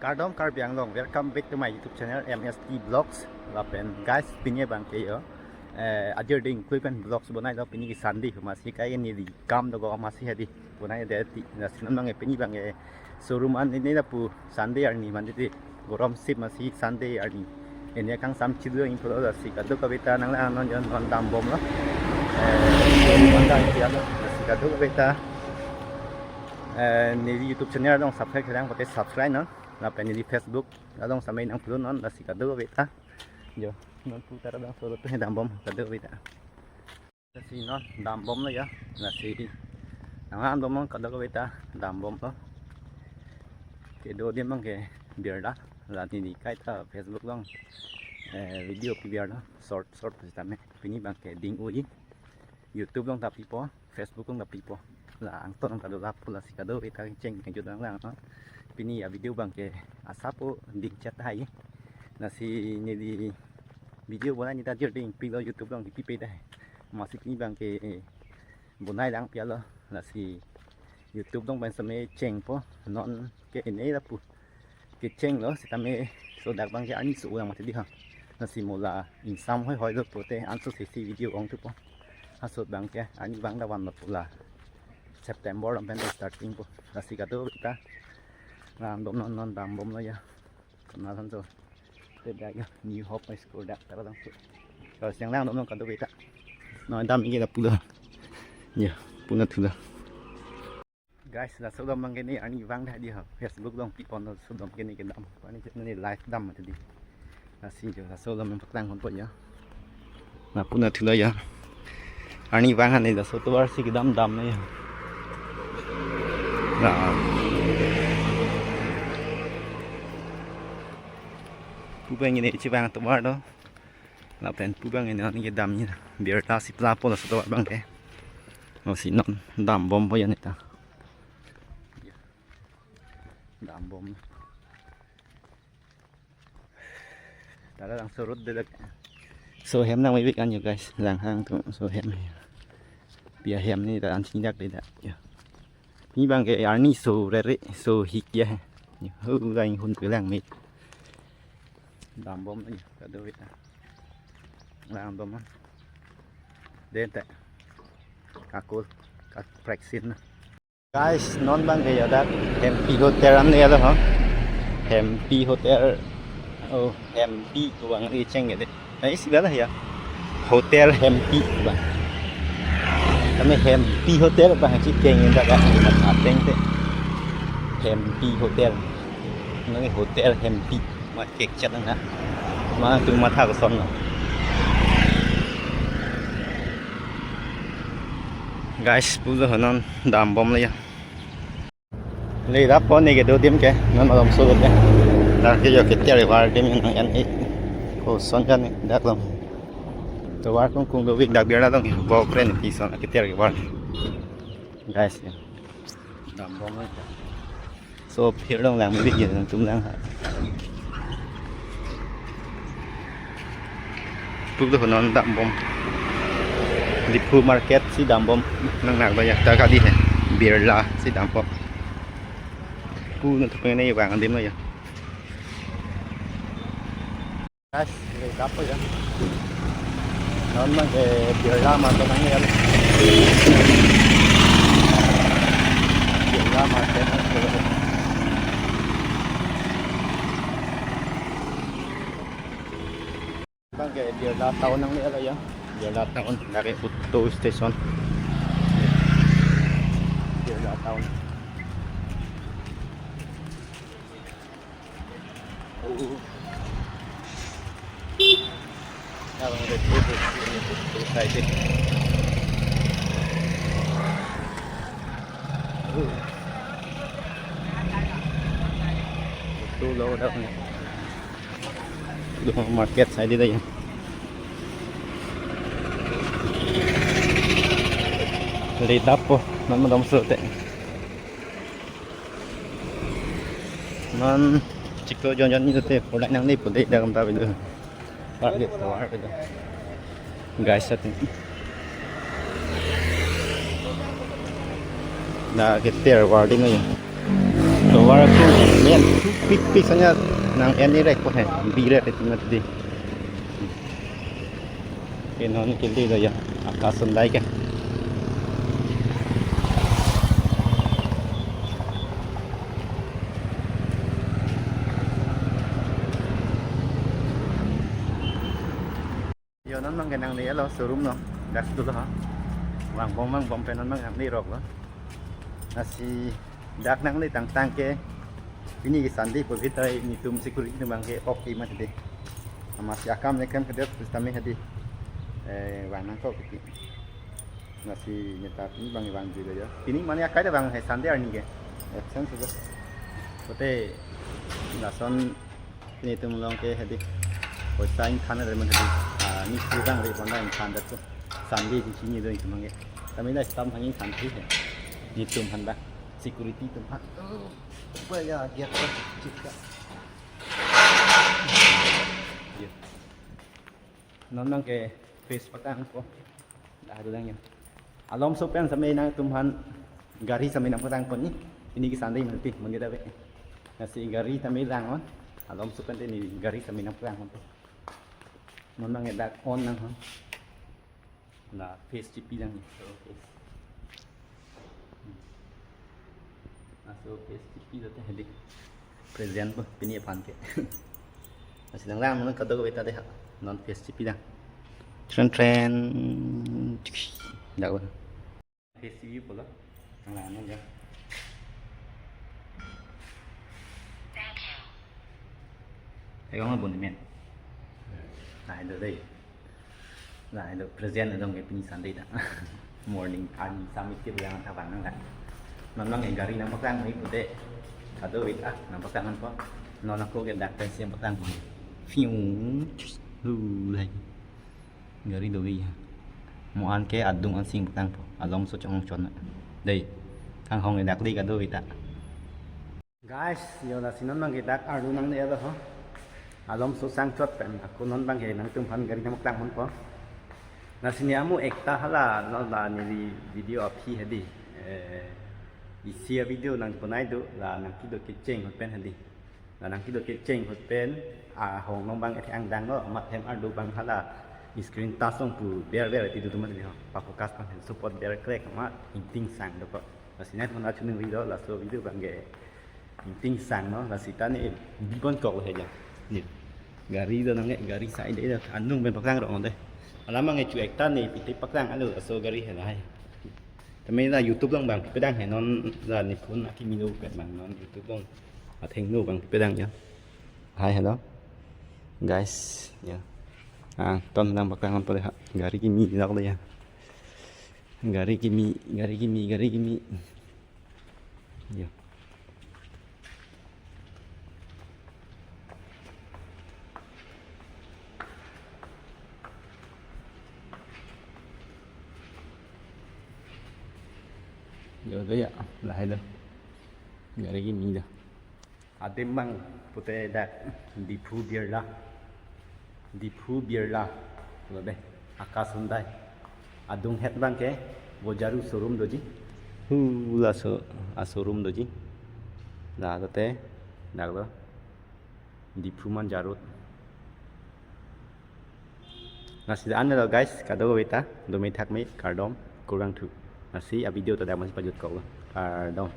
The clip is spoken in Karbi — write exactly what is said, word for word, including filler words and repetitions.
Kardom Karbi Anglong, welcome back to my YouTube channel M S T Vlogs. Lapen guys, pini abangke yo, eh, ajir ding kui pen vlogs bonai lo, pini ke Sunday, masi kai ni di kam do ko masi hadi bonai de ti. Lasi non abangke pini abangke showroom an ni lapu Sunday arni mandi di, gorom sip masi Sunday arni. Ini kangsam chidu ing pulo, lasi kadokave ta nang lang non jon non dambom lo. Eh, showroom an ta isi alo, lasi kadokave ta, eh, neli YouTube channel along subscribe kelang pake subscribe non. Lapen neli Facebook along samai nang pulo non, lasi kadokave ta. Yo, non pu ta labangso road to he dambom kadokave ta. Lasi non dambom lo ya. Lasi nang lang dambom kadokave ta dambom lo. Kedo adim abangke Birla. La neli kaita Facebook along, eh, video pi Birla. Short short sitame. Pini abangke ding ui. YouTube along ta pipo, Facebook along ta pipo. La angton along ta do lapu, lasi kadokave ta cheng kejut lang lang, no? Pini avideo abangke asap o ding chet hai. Lasi neli video bonai ni ta ajir ding pilo, YouTube along kipi pe dai. Masi pini abangke bonai lang pi alo. Lasi YouTube along pen same chengpo, non ke ini lapu kecheng lo, sitame so dak abangke arni so ulang mati di ha. Lasi mo la ingsam hoi hoi lo pute anso sesi video ong thupo. Laso abangke arni abang davan lo pu la September along pen starting po. Lasi kadokave ta lang dom non, non dambom lo ya. Kona san so. Te dak ya, New Hope High School dak ta lang so. Kalau siang lang dom non kadokave ta. Non dam ike lapu lo. Ya, pu na thu lo. Guys, laso dam abangke ni arni vang dah di ha. Facebook along pipon laso dam ke ni kedam. Pani chet ni live dam mati di. Lasi jo laso dam yang petang kon po ya. Na pu na thu lo ya. Arni vang han ni laso tovar si kedam dam na ya. Na. Pu abang ini chevang tovar do. Lapen pu abang ini kedam ni Birla si pla po laso tovar abangke. Lasi non dambom po ya ni ta. Dambom. Ta labangso road de dak. So hem nang mebik an yo guys. Lang hang tu so hem. Pi ahem ni ta ansi dak de dak. Ya. Pini abangke arni so rere so hik ya. Ya, hu lang hun pelang me. Dambom ya, kadokave ta. Lang dom. Den ta. Kakul, kak preksin. Guys, non abangke ya dak Hempi Hotel an ya lo ha. Hempi Hotel. Oh, Hempi ko abang ri cheng ya de. Nah, isi bala ya. Hotel Hempi bang. Kami Hempi Hotel bang si keng inda ka ateng te. Hempi Hotel. Nang Hotel Hempi. Ma kek chat na. Ma tu matha koson na. Guys, pulo honon dambom le ya. Le dak pon ni kedo adim ke, non malom so ke. Dak ke jo ke tiar var adim nang an e. Koson jan ni dak lom. Tovar kung kung do vik dak Birla dong. Bok ren pi son ke tiar var. Guys, ya. Dambom le. So, phir dong lang mi vik ya, tum lang ha. Pulo honon dambom. Diphu market si dambom. Nang nak ba ya, ta kali he. Birla si dambom. Pu na tu pengen ya bang adim ya. Guys, le dak po ya. Non abangke Birla market nang ya. Birla market nang ya. Abangke Birla town nang ya. Birla town, dak ke auto station. Birla town. Oh. Abang red bull, red bull, red bull, excited. Oh. Itu lo dah. Itu market side dah ya. Le dak po, non malom so te. Non chiklo jon jon ni te pulak nang ni pulak dak ta bedo. Par ke tovar bedo. Guys, ati. Na ke tiar var adim ya. To War aku men pik pik saja nang en ni rek ko he, bi rek itu nanti. Ke non ke di do ya, Akash Hyundai ke. Yo, non abang ke nangle-lo showroom lo. Dak dolo ha. Vangbom vangbom pen non abang nangle roklo. Lasi dak nangle tangtang ke pini ke Sunday pu bhita nelitum security atum abang ke off ke mati dei. Amatsi akam le akam kedet terus tame hadi. Eh, vang nangkok ke. Lasi neta pini abang vangjuilo ya. Pini mane akai ta abang he Sunday arni ke. Absent sudah. Pote lason nelitum along ke hadi. Poisa ingthan re mane hadi. Ah, ni sudah re pon da ingthan da tu. Sunday di sini do nelitum abang ke. Tame la staff hangin santi he. Nelitum aphan da. Security atum aphan. Apa ya, dia cipta. Yo. Non abang ke face patangpo. Dah, ado lang ya. Alomso pen same nangtum aphan gari same nangpatangpon ni. Pini ke Sunday mati, mandi ave. Lasi gari tame lang on. Alomso pen te neli gari same nangpatangpon. Non abang ke dak on nang ha. La face chipi lang ni. So, face. Hmm. Laso face chipi lote hadi. Present po pini aphan ke. Lasi lang lang non kadokave ta dei ha. Non face chipi lang. Tren tren. Dak po. Face chipi pulo. Lang lang non ya. Thank you. Ayo nggak bunyi men. Nah, itu deh. Nah, itu present itu nggak pini Sunday dah. Morning, arni sami ke bilang apa nang kan. Non abang ke gari nangpaklang ni pute. Kadokave ah, nangpaklang po. Non ako ke dak pen si nangpaklang po. Fiu. Hu, lagi. Gari do ya. Mo-an ke adung ansi nangpaklang po. Alomso chong chon. Dei. Kanghong ke dak dei kadokave ta. Guys, yo lasi non abang ke dak arlu nangle-lo ho. Alomso sangchot pen ako non abang ke nangtum aphan gari nangpaklang ponpo. Lasi ne amu ekta hala non la neli video aphi hadi. Eh, isi a-video nangponai do la nangkedo kecheng ahut pen hadi. La nangkedo kecheng ahut pen ahong non abang ke angdeng lo, amat hem arlo abang hala screen touch along pu ber ber ti do do mati ho. Pa-focus abang support ber krek amat ingting sang do ko. Lasi nai pun achu ningri do laso video abang ke ingting sang no, lasi ta ne biponkok he ja. Ni. Gari do nangne, gari sai dei do, anung pen paklang rong dei. Alam abang ke chu ekta ne pite paklang alo, laso gari he lahai. Tame la YouTube along abang pipedang he non la ne phone akimi lo pet abang non YouTube along. Athengno abang pipedang ya. Hai, hello. Guys, ya. Ah, ton abang paklang pore ha. Gari kimi lak le ya. Gari kimi, gari kimi, gari kimi. Yo. Yo, do ya, lahai do. Gari kimi do. Adim abang pute dak Diphu Birla. Diphu Birla. Lo dei, Akash Hyundai. Adung het abang ke Bojaro showroom doji. Hu laso a-showroom doji. La lote dak lo Diphu Manja Road. Lasi an lo guys, kadokave ta, dome thakme, kardom, kurvangthu. Lasi a-video ta dak masi pajutkok lo. Kardom.